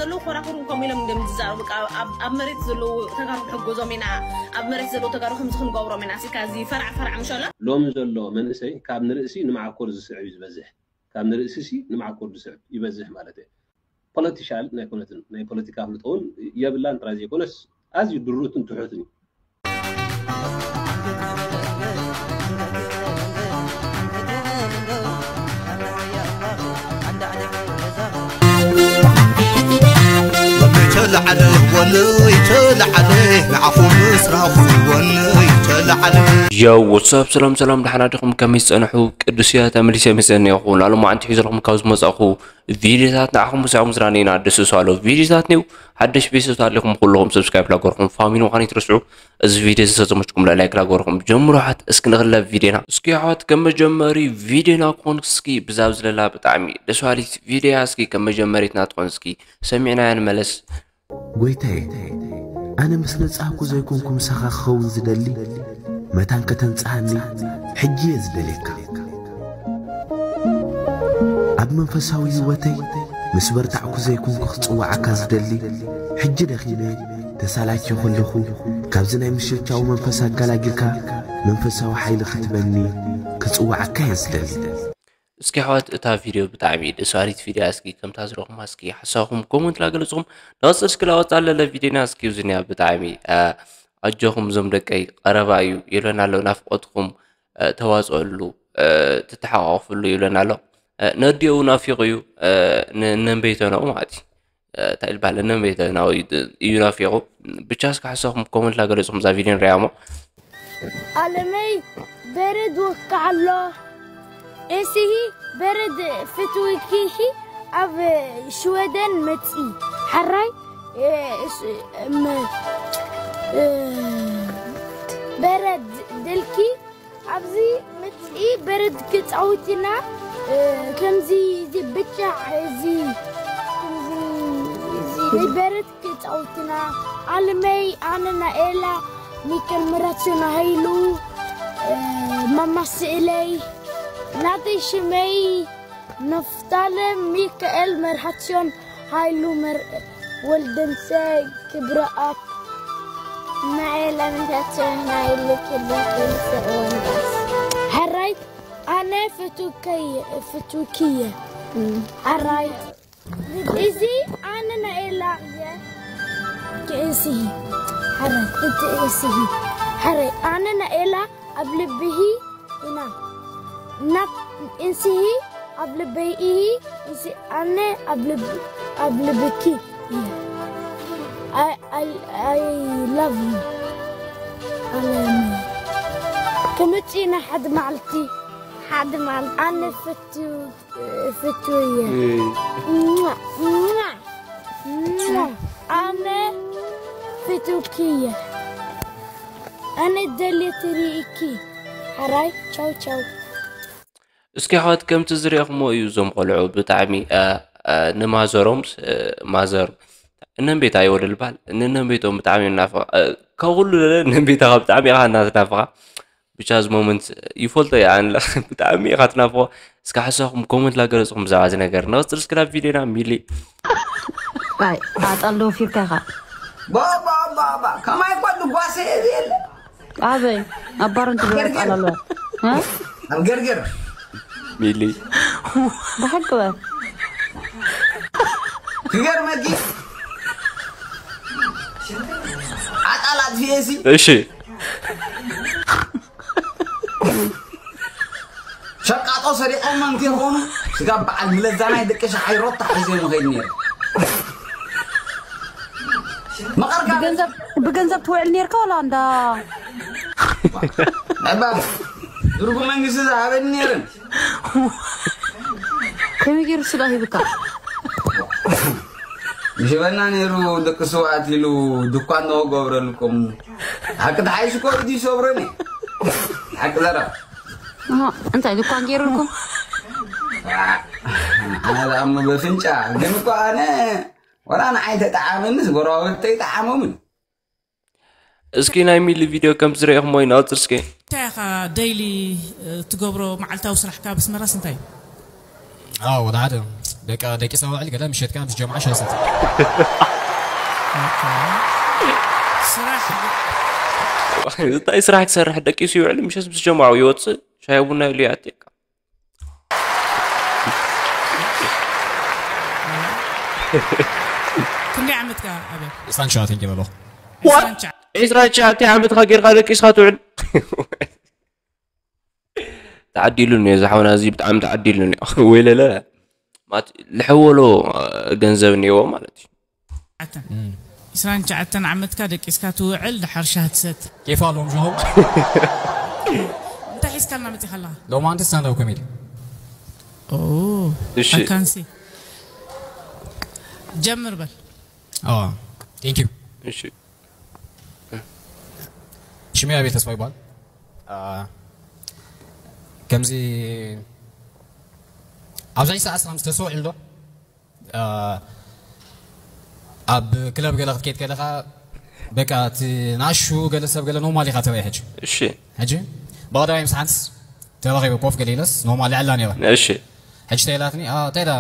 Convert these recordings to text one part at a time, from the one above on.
ኣለዉ ኮራኩሩን ከምኡ ኢሎም እዮም ዝዛረቡ። በቃ ኣብ ኣብ መሬት ዘለዉ ተጋሩ ክሕግዞም ኢና፣ ኣብ መሬት ዘለዉ ተጋሩ ከምዚ ክንገብሮም ኢና። እስካ እዚ ፈራዕ ፈራዕ ምሸላ። ሎም ዘሎ መንእሰይ ካብ ንርእሲ ንመዓኮር ዝስዕብ እዩ ዝበዝሕ። ካብ ንርእሲ ሲ ንመዓኮር ዝስዕብ ይበዝሕ ማለት እየ። ፖለቲሻል ናይ ኮነትን ናይ ፖለቲካ ኣፍልጦ እውን የብላን ጥራይ ዘይኮነስ ኣዝዩ ድሩትን ትሑትን እዩ። ወነይ ተላዓለ ወነይ ተላዓለ ንዓኹም ምስራኹ ወነይ ተላዓለ። ዮው ዋትሳፕ ሰላም ሰላም ደሓና ዲኹም ከመይ ዝፀንሑ ቅዱስ እያ ተመሊሰ መፅአ እኒኹ ናሎም ዓንቲ ሒዘልኩም ካብ ዝመፃእኹ ቪዲዮታት ንዓኹም ብዛዕባ ዝራነይና ደስሱ ኣሎ ቪዲዮታት ኒው ሓደሽ ቤተሰብ ኣለኹም ኩልኹም ሰብስክራይብ ላገርኩም ፋሚሊ ምዃን ይትረስዑ እዚ ቪድዮ ዝተሰመችኩም ላይክ ላገርኩም ጀምሩ ሓት እስኪ ንኽለ ቪድዮና እስኪ ኣሕዋት ከም መጀመሪ ቪድዮና ክኾን እስኪ ብዛብ ዝለላ ብጣዕሚ ደስዋሊት ቪድያ እስኪ ከም መጀመሪትና ትኾን እስኪ ሰሚዕናያ ንመለስ ጎይታየ ኣነ ምስ ነጻህኩ ዘይኮንኩ ምሳኻ ክኸውን ዝደሊ መታን ከተንጽሃኒ ሕጂ እየ ዝደልየካ ኣብ መንፈሳዊ ህይወተይ ምስ በርታዕኩ ዘይኮንኩ ክጽዋዓካ ዝደሊ ሕጂ ደኺመ ተሳላኪ ከለኹ ካብዚ ናይ ምሽርቻዊ መንፈስ ኣጋላጊልካ መንፈሳዊ ሓይሊ ክትበኒ ክጽዋዓካ እየ ዝደሊ። እስኪ ኣሕዋት እታ ቪድዮ ብጣዕሚ ደስ በሃሊት ቪድዮ እስኪ ከምታ ዝረኹማ እስኪ ሓሳብኩም ኮመንት ላገለጽኩም ንቐጽል እስኪ ላወጻ ለለ ቪድዮና እስኪ ዝኒያ ብጣዕሚ ኣጆኹም እዞም ደቀይ ቀረባ እዩ ይብለና ኣሎ ናፍቆትኩም ተዋጽኦሉ ትተሓቋቑፍሉ ይብለና ኣሎ ነዲኡ ናፊቑ እዩ ነንበይተነኡ ማለት እዩ እንታይ ይባሃል ነንበይተነኡ እዩ ናፊቑ ብቻ እስኪ ሓሳብኩም ኮመንት ላገለጽኩም እዛ ቪድዮ ንሪኣ እሞ ኣለመይ በረድ ወቅዓ ኣሎ። እስሂ በረድ ፍትውኪሂ ኣብ ሽወደን መጺ ሓራይ በረድ ደልኪ ኣብዚ መጺ በረድ ክጻውትና ከምዚ እዚ ብጫ እዚ በረድ ክጻውትና ኣለመይ ኣነ ናኤላ ሚካኤል ምራትዮን ሃይሉ ማማ ስእለይ ናተይ ሽመይ ነፍታለም ሚካኤል መርሃትዮን ሃይሉ ወልደንሰ ክብረኣብ ናኤላ ምራትዮን ሃይሉ ክብረኣብ ወንዳስ ሕራይ ኣነ ፍቱከይ ፍቱክየ ሕራይ እዚ ኣነ ናኤላ እየ። ክእስሂ ሓረግ እቲ እስሂ ሓረግ ኣነ ናኤላ ኣብ ልብሂ ኢና ናብ እንስሂ ኣብ ልበይ ኢሂ እንሲ ኣነ ኣብ ልብ ኣብ ልብኪ እየ። I I I love you. ኣለኒ ክምጪ ኢና ሓደ መዓልቲ ሓደ መዓልቲ ኣነ ፍቱ ፍቱ እየ ኣነ ፍቱኪ እየ ኣነ ደልየ ትርኢኪ ሓራይ ቻው ቻው እስኪ ኣሕዋት ከምቲ ዝሪእኹሞ እዩ እዞም ቆልዑ ብጣዕሚ ንማዘሮም ማዘር እነንቤታ ይወደልባል እነንቤቶም ብጣዕሚ ናፍቕ ካብ ኩሉ ለለ እነንቤታኻ ብጣዕሚ ኢኻ እናትናፍቓ ብቻ እዚ ሞመንት ይፈልጦ እየ ኣነ ብጣዕሚ ኢኻ ትናፍቖ እስከ ሓሳኹም ኮመንት ላገለጽኹም ብዛዕባ እዚ ነገር ንቐጽል እስከ ናብ ቪድዮና ሚሊ ኣይ ኣጣል ዶ ፊርካ ኢኻ ባባባባ ከማይ እኳ ድጓሰ የለ ኣበይ ኣብ ባረንቱ ገረጣል ኣለዋ ኣብ ገርገር ሚሊ ብሓቂ በ ክገርመኪ ኣጣል ኣጥፊኤሲ እሺ ሸቃጦ ሰሪቆም እንተይኮኑ ስጋብ በዓል ምለዛናይ ደቂ ሸሓይ ሮታ ሒዘ ምኸይድ ነይሩ መቐርካ ብገንዘብ ትውዕል ነርካ ዋላ እንዳ ዕባ ድርጉ መንግስቲ ዝሃበኒ ነይርን ከመይ ገይሩ ስጋ ሂብካ ይሽበና ነይሩ ደቂ ስውኣት ኢሉ ድኳን ንክገብረልኩም ሓቂ ተሓይሽ እኮ ኢዱ ይሰብረኒ ሓቂ ዘረብ እንታይ ድኳን ገይሩልኩም ኣነ ዝኣምኖ በፍንጫ ግን እኮ ኣነ ወላ ንዓይ ተጠዓመንስ ጎረባብተይ ጠዓሞምን እስኪ ናይ ሚሊ ቪድዮ ከም ዝረኢኹሞ ይንቐፅል እስኪ እንታይ ኢኻ ደይሊ ትገብሮ መዓልታዊ ስራሕካ ብስመራስ እንታይ እዩ ኣዎ ወደ ሓደ ደቂ ደቂሳ ውዕል ገለ ምሸት ከኣ ምስ ጀምዓ ሻሂ ሰቲ። ስራሕ እንታይ ስራሕ ክሰርሕ ደቂሱ ይውዕል ምሸት ምስ ጀምዓ ይወፅእ ሻሂ ቡና ኢሉ ይኣቲ። ክንደይ ዓመትካ ኣበ ኢስታን ሸዋትን ጀበሎ። ኢስታን ቻ- ዒስራ ትሽዓተ ዓመትካ ጌርካ ደቂስካ ትውዕል። ተዓዲሉ እኒኦ እዚ ሓውና እዚ ብጣዕሚ ተዓዲሉ እኒኦ። ወይለለ ማት ልሐወሎ ገንዘብ እኒኦ ማለት እዩ። ዓተን ኢስራን ትሽዓተን ዓመትካ ደቂስካ ትውዕል ድሓር ሻህ ትሰት ኬፍ ኣለዎም ሸሆም። እንታይ ሒዝካልና መፂኻ ኣለኻ ሎማንቲ ስታንዳፕ ኮሜዲ። እሺ። ኣካንሲ ጀምር በል ቴንክ ዩ። እሺ ሽመይ ኣቤል ተስፋ ይበሃል። ከምዚ ኣብዛ ሰዓት ስላም ዝተሰውዕል ዶ ኣብ ክለብ ገለ ክትከይድ ከለኻ በቃ እቲ ናሹ ገለ ሰብ ገለ ኖርማል ኢኻ ተባይ ሕጂ እሺ ሕጂ ብቐዳማይ ምስ ሓንስ ተራኺበ ኮፍ ገለ ኢለስ ኖርማል ይዕላ ነይረ እሺ ሕጂ ተይላትኒ እንታይ ዳ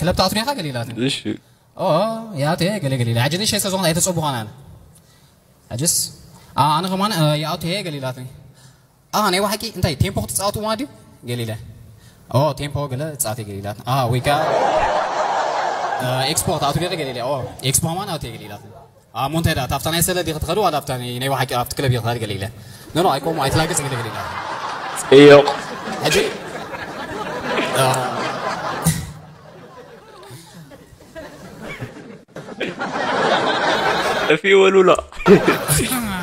ክለብ ትኣቱ ዲኻ ገለ ኢላትኒ እሺ ኦ ያቴ ገለ ገለ ኢላ ሕጂ ንእሽተይ ስለዝኾነ ኣይተፀቡኻን ኣነ ሕጅስ ኣነ ከማን ያኣቱ ገለ ኢላትኒ ናይ ባሓቂ እንታይ ቴምፖ ክትፃወቱ ማለት ድዩ ገለ ኢለ ኦ ቴምፖ ገለ ፃወት ገለ ኢላት ወይ ከዓ ኤክስፖ ትኣቱ ገለ ገለ ኢለ ኤክስፖ ከማን ኣቱ ገለ ኢላት እሞ እንታይ ዳ ኣብታ ናይ ሰለ ዲኺ ትኸዱ ዋላ ኣብታ ናይ ባሓቂ ኣብቲ ክለብ ኢኺ ትኸዱ ገለ ኢለ ኖ ኖ ኣይኮም ኣይትላገፅ ገለ ገለ ኢላት እዮቕ ሕጂ እፊ ወሉላ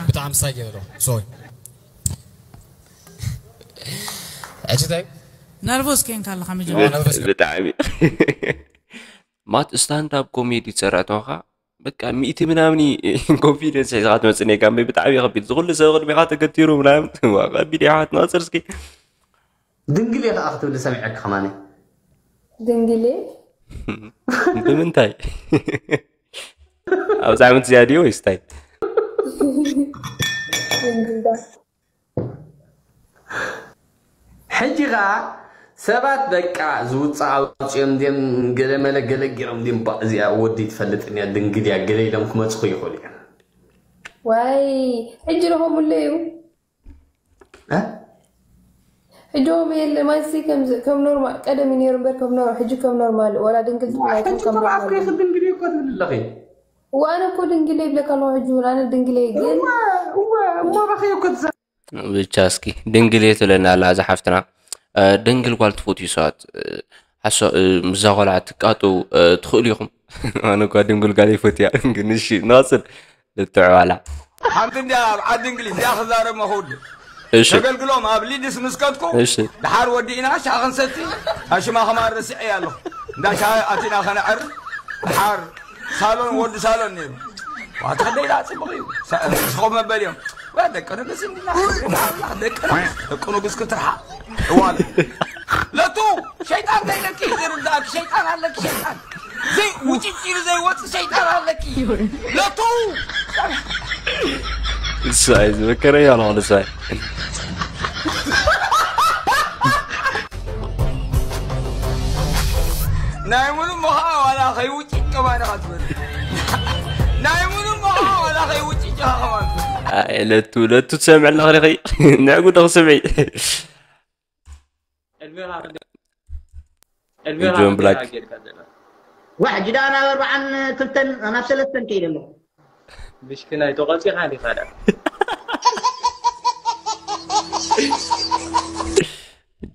ብጣዕሚ ሳይ ገይሩ ሶሪ ሕጂ እንታይ ነርቮስ ኬንካ ኣለኻ መጀመርያ ነርቨስ ብጣዕሚ ማት ስታንዳፕ ኮሜዲ ትሰርሕ ተኾንካ በቃ ሚእቲ ምናምን ኮንፊደንስ ሒዝካ ትመፅእ ነይ ጋምበይ ብጣዕሚ ከቢድ ዝኩሉ ሰብ ቅድሚካ ተገቲሩ ምናምን ዋ ከቢድ እዩ ሓት ናፅር እስኪ ድንግል እየ ከዓ ክትብል ሰሚዐክ ከማኒ ድንግሌ ብምንታይ ኣብዚ ዓመት ዝያድዮ ወይስ እንታይ ድንግልዳ ሕጂ ኸዓ ሰባት በቃ ዝውፅእ ኣውፅኦም እንድዮም ገለመለ ገለ ገይሮም እንድዮም ባ እዚኣ ወዲ ትፈልጥ እያ ድንግል እያ ገለ ኢሎም ክመፅኹ ይኽእሉ እዮም ዋይ ሕጂ ረኸሙለዩ እ? ሕጂ ኦም የለ ማይሲ ከም ኖርማል ቀደም እዩ ነይሩ እምበር ከም ኖር ሕጂ ከም ኖርማል ወላ ድንግል ትብላይኩም ሕጂ ከም እኮ ብኣፍከ ኖርማል ይኽድን ድልዩ እኮ ትብል ኣለኺ ዋነ እኮ ድንግል ይብለካ ኣለኹ ሕጂ እውን ኣነ ድንግል እየ ግን እወ እወ እሞ ባኸ እኮ ትዘ ብቻ እስኪ ድንግል እየ ትብለና ኣላ እዛ ሓፍትና ድንግል ጓል ትፈትዩ ሰባት ሓሶ ምዛ ቆልዓ ትቃጡ ትኽእሉ ኢኹም ኣነ እኳ ድንግል ጓል ይፈትያ ግን እሺ ንቐፅል ልትዕ ዋላ ሓንቲ እንዲያ ኣብ ዓዲ እንግሊዝ እዚኣ ክዛረብ መኽውድ እሺ ተገልግሎም ኣብ ሊድስ ምስ ከድኩ እሺ ድሓር ወዲእና ሻ ክንሰቲ ኣሽማ ከማን ረሲዐ ኣለኹ እንዳ ሻ ኣቲና ከነዕር ድሓር ሳሎን ወዲ ሳሎን ነይሩ ዋታ ደይላ ፅቡቅ እዩ ሰኮፍ መበል እዮም ደቂ ንግስ እንዲና ደቂ ደቂ ንግስ ክትርሓ እዋለ ለቱ ሸይጣን ከይለኪ ዝርዳእክ ሸይጣን ኣለኪ ሸይጣን ዘይ ውጭጭ ኢሉ ዘይወፅእ ሸይጣን ኣለኪ ለቱ እሳይ ዝመከረኝ አልሆነ እሳይ ናይ ሙሉ ምዃ ዋላ ከይውጭጭ ከማን ኢኻ ትብል ናይ ሙሉ ምዃ ዋላ ከይውጭጭ ኢኻ ከማን ትብል ለቱ ለቱ ትሰምዕ ኣለኽሪኸይ ንዕጉ ዶ ክስምዒ ጆን ብላክ ዋሕ ጅዳ ናብ ኣርባዓን ክልተን ናብ ሰለስተን ከይደ ኣለኹ ምሽክናይ ተቆፂኻ ዲኻ ዳ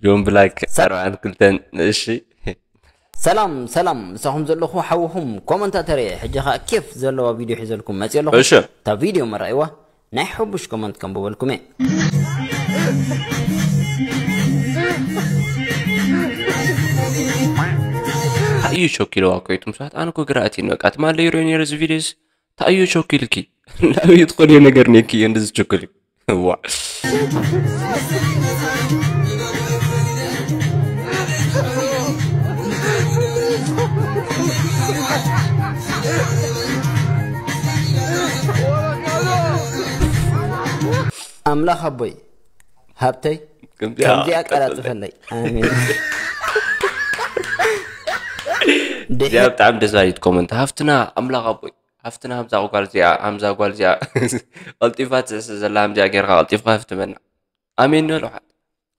ጆን ብላክ ኣርባዓን ክልተን እሺ ሰላም ሰላም ምሳኹም ዘለኹ ሓውኹም ኮመንታተር እየ ሕጂ ኸዓ ኬፍ ዘለዋ ቪድዮ ሒዘልኩም መፅእ ኣለኹ እሺ እታ ቪድዮ መራእይዋ ናይ ሕቡሽ ኮመንት ከንብበልኩም እየ ታእዩ ሾክ ኢለዋ ኮይቱም ሰባት ኣነ ኮ ግራ ኣትዩኒ በቃ ትማል ለይሮ ነይረ እዚ ቪድዮስ ታእዩ ሾክ ኢልኪ ላብዩ ትኾልዮ ነገር ኔኪ እየ እንደዚ ችኩል ዋ ኣምላኽ ኣቦይ ሃብተይ ከምዚኣ ቀላጥፈለይ ኣሜን እዚኣ ብጣዕሚ ደስ ባሃሊት ኮመንት። ሃፍትና ኣምላኽ ኣቦይ፣ ሃፍትና፣ ሃምዛ ጓል እዚኣ፣ ሃምዛ ጓል እዚኣ፣ ቀልጢፋ ትስዕስዕ ዘላ፣ ሃምዚኣ ጌርካ ቀልጢፍካ ሃፍትመና። ኣሜን ንበል ውሓት።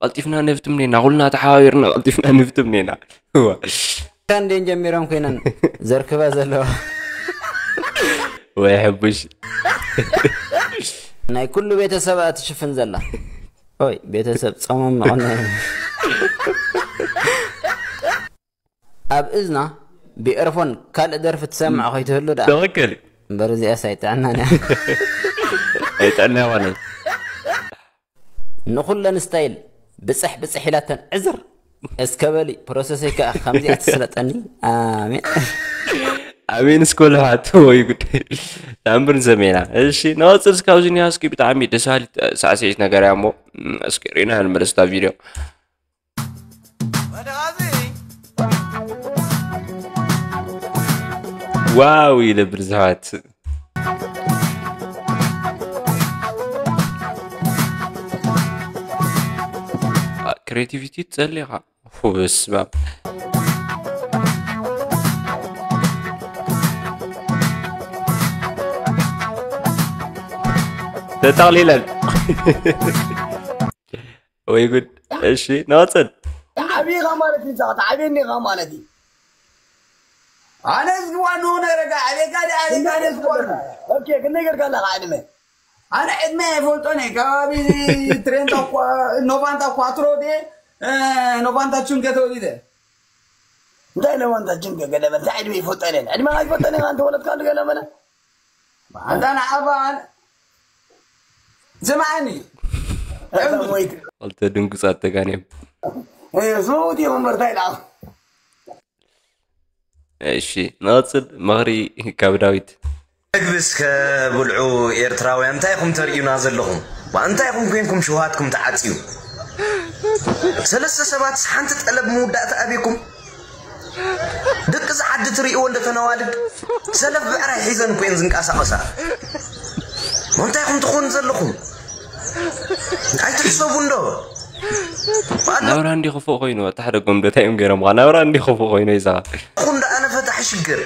ቀልጢፍና ንህፍትም ኔና፣ ኩልና ተሓባቢርና ቀልጢፍና ንህፍትም ኔና። እዋ። እንዴን ጀሚሮም ኮይነን ዘርክባ ዘለዋ። ወይ ሕቡሽ። ናይ ኩሉ ቤተሰብ ትሽፍን ዘላ። ኦይ ቤተሰብ ጾሞም መቐና። ኣብ እዝና ብኤርፎን ካልእ ደርፊ ትሰምዕ ከይትህሉ ደኣ። ትኽክል እዩ። እምበር እዚኣስ ኣይጥዕናን እያ። ኣይጥዕና ይኾነን። ንኹለን ስታይል ብፅሕ ብፅሕ ኢላተን ዕዝር እስከ በሊ ፕሮሰሰይ ከዓ ከምዚኣ ትስለጠኒ። ኣሜን። ኣሜን እስኮ ልሓት ወይ ጉድ። ታምብር ንሰሜና። እሺ፣ ንቐፅል እስካብ ዝኒሃ እስኪ ብጣዕሚ ደስ በሃሊት ሳዕስዒት ነገር እያ እሞ፣ እስኪ ሪና ንመለስ እታ ቪድዮ። ዋው ይለብል ዝሓት። ክሬቲቪቲ ትጸሊ ኢኻ። ፉ፣ በስመ ኣብ። ተጠቕሊለን። ወይ ጉድ። እሺ፣ ንቐጽል። ተዓብኻ ማለት እዩ። ተዓብየኒ ኢኻ ማለት እዩ። ኣነ ዝግዋኑ ነረጋ ኣቤካ ዲ ኣቤካ ዲ ዝግዋኑ። ኦኬ፣ ክንደይ ገርካ ኣለኻ ዕድመ? ኣነ ዕድመ ኣይፈልጦን እየ። ከባቢ ትሬንታ እኳ ኖቫንታ ኳትሮ ዲ ኖቫንታ ቹንከ ተወሊደ። እንታይ ኖቫንታ ቹንከ ገለ በል። እንታይ ዕድመ ይፈልጦን እየ። ዕድመ ኣይፈልጦን እየ። ኣንተ ወለድካ እንደ ገለ በለ። ኣንታ ንዓባ ስምዓኒ። ክልተ ድንጉጻት ተጋንዮም። ስሙት እዮም እምበር እንታይ ኢልዓ። እሺ፣ ንቐጽል። ምኽሪ ካብ ዳዊት። ምግቢ እስከ ብልዑ ኤርትራውያን፣ እንታይ ኢኹም ተርእዩና ዘለኹም? ዋ፣ እንታይ ኢኹም ኮይንኩም ሽውሃትኩም ተዓጽዩ? ሰለስተ ሰባትስ ሓንቲ ጠለብ መወዳእታ ኣበይኩም? ደቂ ዝዓዲ ትርእይዎ እንደ ተነዋልድ ሰለፍ ብዕራይ ሒዘን እኮ እየን ዝንቀሳቐሳ። እንታይ ኢኹም ትኾኑ ዘለኹም? ኣይትሕሰቡ እንዶ። ናብራ እንዲ ክፉእ ኮይኑ፣ ኣታ ሓደ ጎምዶ እንታይ እዮም ገይሮም? ናብራ እንዲ ክፉእ ኮይኑ ይዛ። ኹን ደኣ ነፈታሕ ሽግር።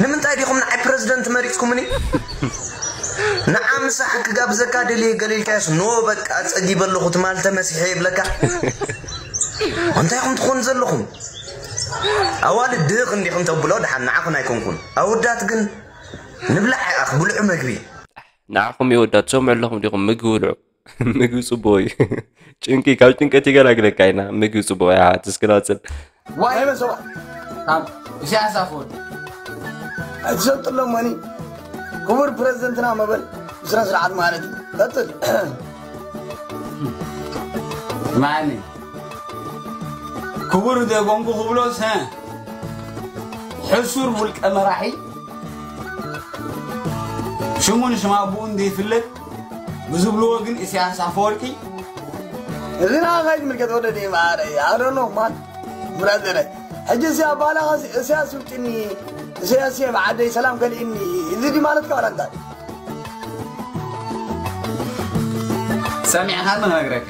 ንምንታይ ዲኹም ንዓይ ፕረዚደንት መሪጽኩምኒ? ንዓ ምሳሕ ክጋብዘካ ደልየ ገለ ኢልካዮስ፣ ኖ በቃ ጸጊበ ኣለኹ ትማል ተመሲሐ ይብለካ። እንታይ ኢኹም ትኾኑ ዘለኹም? ኣዋልድ ድኽ እንዲኹም ተብሎ ደሓን ንዓኹን ኣይኮንኩን። ኣወዳት ግን ንብላዕ ይኣኽ ብልዑ መግቢ። ንዓኹም የወዳት ሰምዑ ኣለኹም ዲኹም ምግቢ ብልዑ። ምግቢ ጽቡቕ እዩ። ጭንቂ፣ ካብ ጭንቀት ይገላግለካ ኢና። ምግቢ ጽቡቕ እያ። ትስክናጽል። ዋይ መሰዋ ካብ ኢሳያስ ኣፈወርቂ ኣይትሰጥሎም መኒ ክቡር ፕረዚደንትና መበል ብስነ ስርዓት ማለት እዩ። ቀጥል። ማኒ ክቡር ደጎንኩ ክብሎ ሰ ሕሱር ውልቀ መራሒ ሽሙን ሽም ኣቦኡን ዘይፍለጥ ብዝብልዎ ግን ኢሳያስ ኣፈወርቂ እዚ ንዓኻ ዝምልከት ወለዲ ማረ ኣረኖ ማን ብራዘረ ሕጂ እዚ ኣባላኻ እሳያስ ውጭኒ እሳያስ ብዓደይ ሰላም ከልእኒ እዚ ዲ ማለት ከዋላ እንታይ ሰሚዕኻ ንነግረካ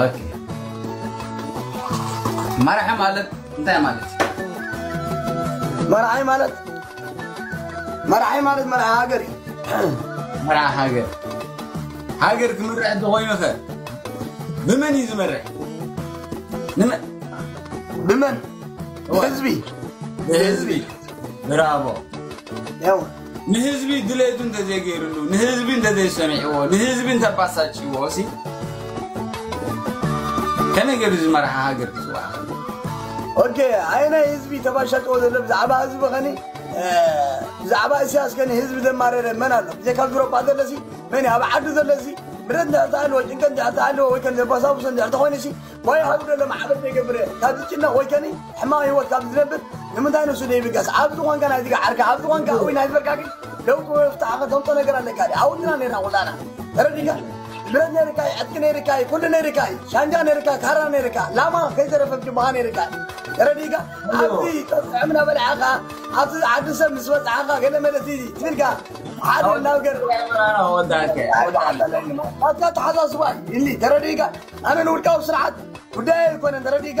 ኦኬ መራሒ ማለት እንታይ ማለት እዩ መራሒ ማለት መራሒ ማለት መራሒ ሃገር እዩ መራሒ ሃገር ሃገር ክምርሕ እንተኮይኑ ከ ብመን እዩ ዝመርሕ ንመን ብመን ብህዝቢ ብህዝቢ ብራቮ ያው ንህዝቢ ድሌቱ እንተዘይገይርሉ ንህዝቢ እንተዘይሰሚዕዎ ንህዝቢ እንተባሳጭዎ ሲ ከመይ ገይሩ እዚ መራሒ ሃገር ክፅዋዕ ኦኬ ኣይ ናይ ህዝቢ ተባሻጭዎ ዘሎ ብዛዕባ ህዝቢ ኸኒ ብዛዕባ እስያስ ከኒ ህዝቢ ዘማረረ መን ኣሎ ብዘይ ካብ ዩሮጳ ዘለሲ መን ኣብ ዓዲ ዘለሲ ምረት እንድሕር ተሃልዎ ጭንቀት እንድሕር ተሃልዎ ወይ ከን ዘባሳብሶ እንድሕር ተኾይኑሲ ወይ ሃው ደሎ ማዕበል ዘይገብር ካብ ዝጭነቕ ወይ ከኒ ሕማቕ ህይወት ካብ ዝነብር ንምንታይ ንሱ ዘይብገስ ኣብ ዝኾንካ ናይ ዝጋ ዓርካ ኣብ ዝኾንካ ወይ ናይ ዝበልካ ግን ለውጢ ወይ ፍታሕ ከተምጦ ነገር ኣለካ ኣውድና ነርና ኩላና ተረዲካ ብረት ነርካ ዕጥቂ ነርካ ኩሉ ነርካ ሻንጃ ነርካ ካራ ነርካ ላማ ከይተረፈ ጅባኻ ነርካ ተረዲካ ኣብዚ ተጥዕም ናበልዓኻ ኣብዚ ዓዲ ሰብ ምስ በፅዓኻ ገለ መለሲ ትብልካ ሓደ ናብ ገር ኣታ ተሓሳስባ እኒ ተረዲካ ኣነ ንውልቃዊ ስርዓት ጉዳይ ኣይኮነን ተረዲካ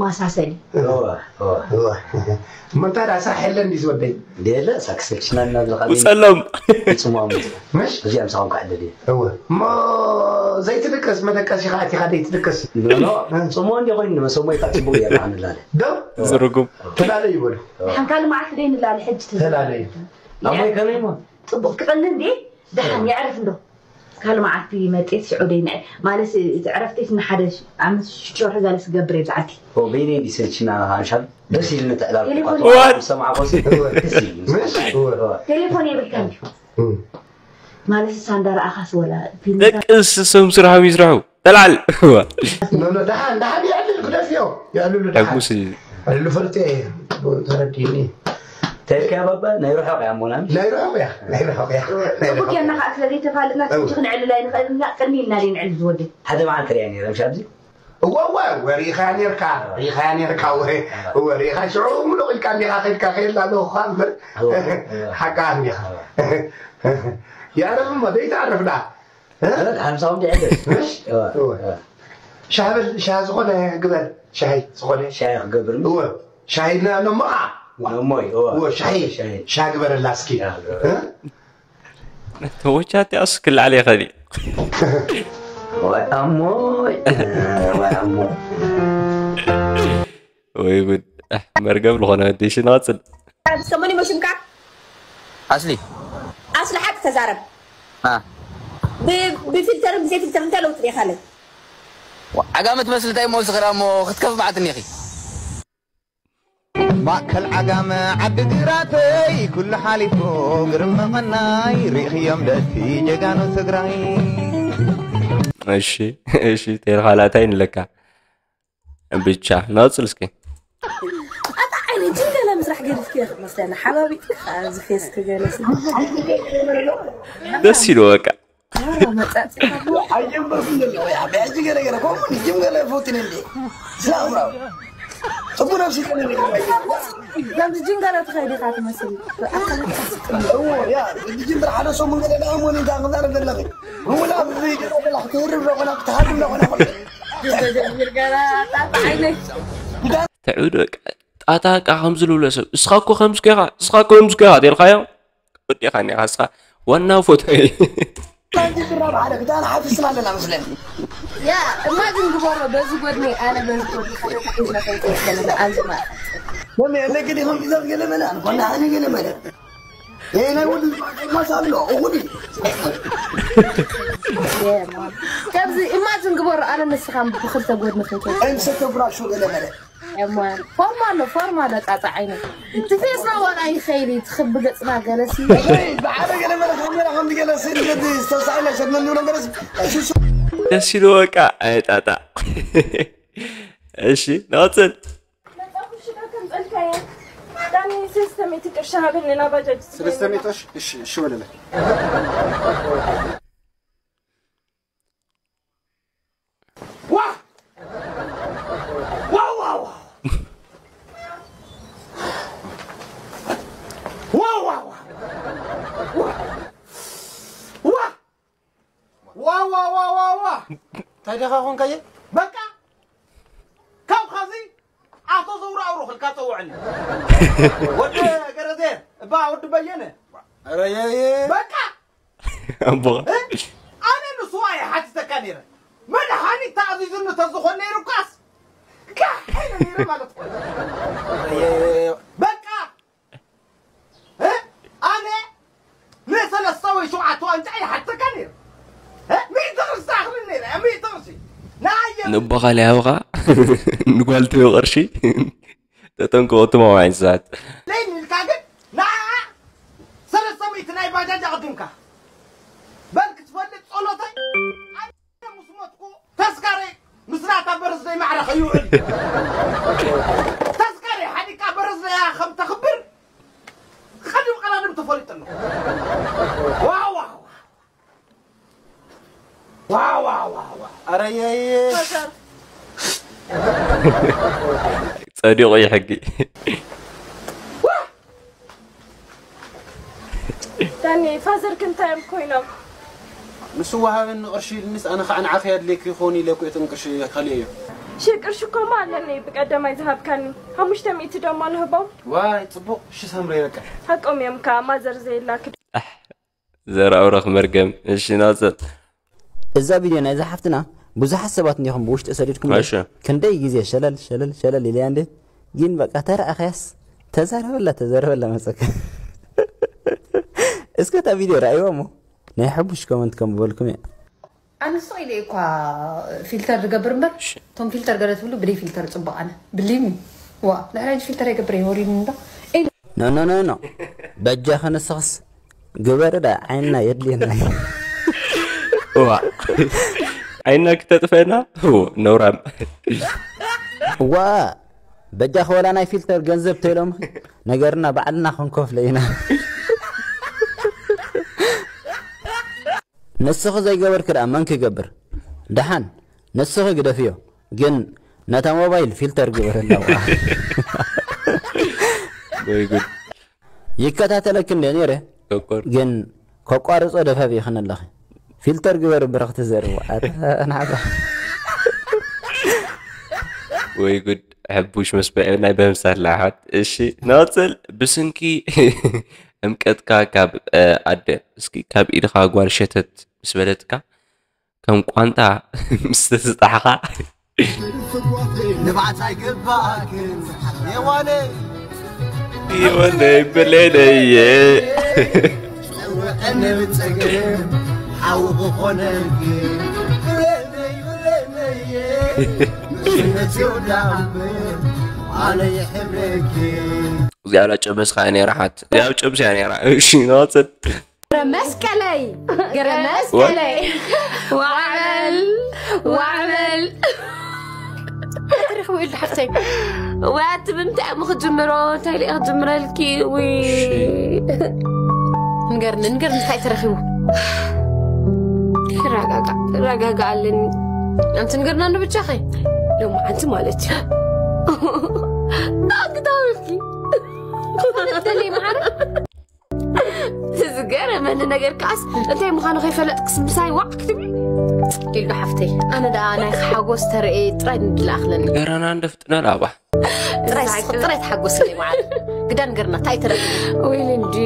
ይመሳሰል እዩ። እወ እወ እወ። እሞ እንታይ ደኣ ስራሕ የለን ድዩ ዝወደይ? ደለ ሳክሰልችና እናብለካ ውፀሎም ይፅሟሙ። ምሽ እዚኣ ምሳኹም ክዕልል እየ። እወ። እሞ ዘይትድቅስ መደቀሲኻ ኣቲኻ ዘይትድቅስ? ኖኖ ፅሞ እንዲ ኮይኑ መሰሞይካ ፅቡቅ እየ ንላለ። ዶ ዝርጉም ተላለዩ በሉ። ሓንካሊ መዓልቲ ደይ ንላለ ሕጂ ትዝ- ተላለዩ። ኣሞይ ከመይ ሞ? ፅቡቅ ክቐኒ እንዲ ደሓን የዕርፍ እንዶ ካልእ መዓልቲ መጤት ሽዑ ደይ ንዕ ማለት እቲ ዕረፍተይ ንሓደ ኣምስት ሽዱሽተ ወርሒ ዛለስ ገብር እየ ብዓዲ በይነይ እንዲ ሰልችና ንሓንሻብ ደስ ኢልኒ ተዕላል ቴሌፎን What? ሰማዕኮስ ደስ ኢልኒ። ምሽ እወ። ቴሌፎን የብልካን ድዩ እም። ማለት እሳ እንዳረኣኻስ ወላ ፊልምታት ደቅስ እሶም ስርሖም ይስርሑ ተልዓል ኖ ኖ ደሓን ደሓን የዕልል ክደፍዮ። የዕልሉ ደሓን። ሕጉስ እዩ ዕልሉ ፈልጥ እየ። ተረዲኒ። ተልካ ባባ ናይ ርሑቕ እያ ሞና። ናይ ርሑቕ እያ ናይ ርሑቕ እያ ናይ ጽቡቅ ርሑቕ ጌርና እያ። ከዓ ስለ ዘይተፋለጥና ትንሽ ክንዕልላ ይንኽእል ኢና ቅድሚ ኢልና ደይ ንዕልል ዝወደይ ሓደ መዓልቲ ርያ ነይረ ምሽ ኣብዚ እዋ እዋ ወሪእኻ ኔርካ ሪእኻ ኔርካ ወ- ወሪእኻ ሽዑ ምሉቕ ኢልካ እንዲኻ ከድካ ከየላ ኣለኹ እኳ እምበር ሓቃ እንዲኻ። የዕርፍ እሞ ዘይትዓርፍ ደኣ። ሓምሳኹም ድዕደስ እወ። ሻሂ በል ሻሂ ዝኾነ ግበር። ሻሂ ዝኾነ ሻሂ ክገብር እወ። ሻሂ ና- ነሞኻ ነሞይ እወ ሻሂ ሻሂ። ሻሂ ግበረላ እስኪ። ያ፣ እ? ተወቻቲ ኣስ ክልዓል ይኸል ወይ ኣሞይ ወይ ኣሞይ ወይ ጉድ። ኣሕ፣ መርገም ዝኾነ ወዲ። እሺ፣ ንቐጽል። ሰሞኒ መሽምካ ኣስሊ ኣስሊ ሓቂ ተዛረብ። አ፣ ብ- ብፊልተርን ብዘይ ፊልተር እንታይ ለውጢ ሪኢኻለይ? ዓጋመ ትመስሊ እንታይ እሞ ስኽራ እሞ ክትከፍ መዓት እኒኺ። ማእከል ዓጋመ ዓዲ ግራተይ ኩሉ ሓሊፉ ግርም መቐናይ ርኢኽዮም ደቲ ጀጋኑ ትግራይ። እሺ፣ እሺ፣ ቴል ካልኣታይ ንለካ። ብቻ፣ ንቐጽል እስኪ። ኣታ ዓይነ ጅንገላ ምስራሕ ገዲፍኪ ኢኺ መስለኒ። ሓባቢጥካ ኣብዚ ፌስክ ገለ ሲ ደስ ኢሉ በቃ። ኣረ መጻጽ ኣይጀመርኩም ዘሎ ወይ ኣብ ሕጂ ገለ ገለ ከምኡ ጅም ገለ ፈውትን እንዴ ስላምራው ጽቡ ነብሲ ከነ ነገር ከምዚ ጅንገላ ትኸይድ ኢኻ ትመስል። ኣታ እዎ ያ ጅም ብር ሓደ ሰሙን ገለ ዳእሞን እንታ ክዛረብ ዘለኺ ምውላ ብዘይ ገለ ገለ ክትህርብ ዶ ኮና ክትሃድም ዶ ኮና ጅንገላ ኣታ ዓይነ ትዕብድ በቃ። ጣታ በቃ ከምዚ ልብሎ ሰብ፣ እስኻ እኮ ከምዚ ኮኻ፣ እስኻ እኮ ከምዚ ኮኻ ተልካዮ። ወዲኻ እኒኻ እስኻ ዋና ፎቶ። ጅብራ ብሓደ ክዳን ሓፊስና ኣለና መስለኒ ያ እማጅን ግበሮ በዚ ጎድኒ ኣነ በዚ ጎድኒ ሓደ ተሒዝና ከይተወሰነ ኣብዚ ማለት ወመ ለግዲ ከም ጊዛብ ገለ መለ ኣነ ኮና ኣነ ገለ መለ ይሄ ናይ ወዲ ማሳብ ነው እሁዲ ከምዚ ኢማጅን ግበሮ ኣነ ንስኻ ብክልተ ጎድኒ ከይተወሰነ እንሰተ ብራሾ ገለ መለ ፎርማ ኣሎ ፎርማ ኣሎ ጣጣ ዓይነ እቲ ፌስና ዋላ ይኸይድ ትኽብ ገፅና ገለሲ ብሓደ ገለ መለ ካሜራ ከምዚ ገለ ስእሊ ዘቲ ዝተሳእለ ሸድመን ንብሎ ገለስ ሽሹ ደስ ኢሉ በቃ። ኣይ ጣጣ። እሺ፣ ንቐጽል። መጻኹ ሽዶ ከም ጸልካየ ዳኒ ሰለስተ ሚእቲ ቅርሺ ሃበኒ ና ባጃጅ ሰለስተ ሚእቲ ቅርሺ እሺ እሺ ወለለ ዋ ዋ ዋ ዋ ዋ ዋ ዋ ዋ ዋ ዋ ዋ ዋ ዋ ዋ እንታይ ደኻ ኾንካየ በቃ ካብ ኸዚ ኣቶ ዘውራውሮ ክልካ ጸውዐኒ ወዲ ገረዜ እባ ወዲ በየነ ረየየ በቃ ኣቦኻ ኣነ ንስዋ እየ ሓቲተካ ነይረ መድሃኒት ተኣዚዙኒ ተዝኾን ነይሩ እኳስ ጋሕ ኢለ ነይረ ማለት እኮ እዩ። በቃ እ? ኣነ ንሰለስተ ወይ ሸውዓተ ዋንጫ ይሓተካ ነይረ እ? ሚእቲ ቅርሺ ተኣኽልን ነይረ ሚእቲ ቅርሺ ንኣየ ንቦኻ ለያብኻ ንጓልተዮ ቅርሺ ተጠንቀቑ ትማዋይ እንስሳት ለይን ኢልካ ግን ንዓኣ ሰለስተ ሚእቲ ናይ ባጃጅ ኣቕዲምካ በል ክትፈልጥ ጸሎተይ ኣነ ምስ ሞትኩ ተስካረይ ምስ ናታ በርዝደይ ማዕረ ከይውዕል ተስካረይ ሓዲካ በርዝደያ ከም ተኽብር ቐድም ቐዳድም ተፈሊጡ ኣሎ ዋ ዋ ዋ ዋ ዋ ዋ ዋ ኣረየየ ጸዲቑ እዩ ሕጊ ዳኒ ፋዘር ክንታዮም ኮይኖም ንሱ ወሃበኒ ቅርሺ ኢልኒስ ኣነ ከዓ ንዓኺ ኣድልየኪ ይኸውን ኢለ እኮ እቶም ቅርሺ ከልእዮ ሺ ቅርሺ እኮማ ኣለኒ ብቀደማይ ዝሃብካኒ ሓሙሽተ ሚእቲ ደሞ ንህቦም ዋይ ፅቡቅ እሺ ሰምረ በቃ ሓቆም እዮም ከዓ ማዘር ዘየላ ክድ ዘራውረኽ መርገም እሺ ናፅል እዛ ቪድዮ ናይዛ ሓፍትና ብዙሓት ሰባት እንዲኹም ብውሽጢ ሰዲድኩም እሺ ክንደይ ግዜ ሸለል ሸለል ሸለል ኢለያ እንዴ ግን በቃ ተረኣኸያስ ተዛረበላ ተዛረበላ መፀካ እስከ እታ ቪድዮ ረኣይዋ እሞ ናይ ሕቡሽ ኮመንት ከም ዝበልኩም እየ ኣነ ስቕ ኢለ እኳ ፊልተር ዝገብር እምበር እቶም ፊልተር ገለ ትብሉ ብደይ ፊልተር ፅቡቅ ኣነ ብሊኒ ዋ ልሕራጅ ፊልተር የገብር የወሪኒ እንዶ ኖ ኖ ኖ ኖ በጃ ከነስኽስ ግበር ዳ ዓይንና የድልየና እዩ። እዋ ዓይንና ክተጥፈና እዎ ነውራም እዋ በጃ ከወላ ናይ ፊልተር ገንዘብ ተይሎም ነገርና ባዕልና ክንከፍሎ ኢና። ንስኺ ዘይገበርኪ ደኣ መን ክገብር? ደሓን ንስኺ ግደፍዮ፣ ግን ነታ ሞባይል ፊልተር ግበረላ። ወይ ጉድ ይከታተለኪ እንደ ነይረ ኮኮር ግን ከቋርጾ ደፋፊእኽኒ ኣለኺ። ፊልተር ግበሪ ብርኽቲ ዘርዋ ኣታ ናዕባ ወይ ጉድ ሕቡሽ መስበዒ ናይ በምሳል ላሓት እሺ ንቐፅል ብስንኪ እምቀትካ ካብ ኣደ እስኪ ካብ ኢድኻ ጓል ሸተት ምስ በለትካ ከም ቋንጣ ምስ ተስጣሕኻ ንባዕት ኣይግባእክን የዋነይ። የዋነይ ብሌነየ። ጸውዐኒ ብጸገም ሓው ክኾነልኪ። ብሌነይ ብሌነየ። ምስነት ይውዳብ ኣነ ይሕብረኪ። እዚኣ ጨበስካ እያ ነይራ ሓት። እዚኣ ጨብስ እያ ነይራ። እሺ፣ ንቐጽል። ገረ መስቀለይ፣ ገረ መስቀለይ። ዋዕበል፣ ዋዕበል። ትረኽቡ ኢሉ ሓፍተይ። ወይ ኣቲ ብምንታይ እሞ ክጅምሮ? እንታይ ኢለ ክጅምረልኪ? ውይ። እሺ። ንገርኒ፣ ንገርኒ እንታይ ተረኺቡ? ረጋጋ፣ ረጋጋ ኣለኒ። ኣንቲ ንገርና እንዶ ብቻኺ። ሎማዓንቲ ማለት እዩ። ኣግዳውልኪ። ዝኾነ ትደልይ መሓረ? ዝገረመኒ ነገር ከኣስ እንታይ ምዃኑ ከይፈለጥክስ ምሳይ ዋዕ ክትብሊ? ሊዱ ሓፍተይ፣ ኣነ ደኣ ናይ ሓጎስ ተርእየ ጥራይ ንድለ ኣኽለኒ። ገረና እንደ ፍጥነ ላባ። ጥራይ እንታይ ስኽ-፣ ጥራይ ተሓጎስለይ መዓል። ግዳ ንገርና፣ እንታይ ተረኺቡ? ወይ ሊንዲ፣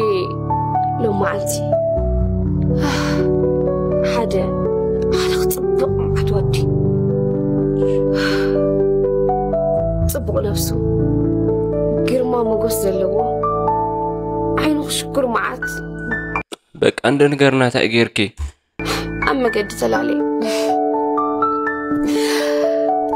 ሎማዓንቲ ሓደ፣ ሓደ ክጽብቕ መዓት ወዲ። ጽቡቕ ነብሱ፣ ግርማ ሞገስ ዘለዎ፣ ዓይኑ ክሽኩር መዓት። በቃ እንደ ንገርና እንታይ ጌርኪ? ኣብ መገዲ ተላልየ።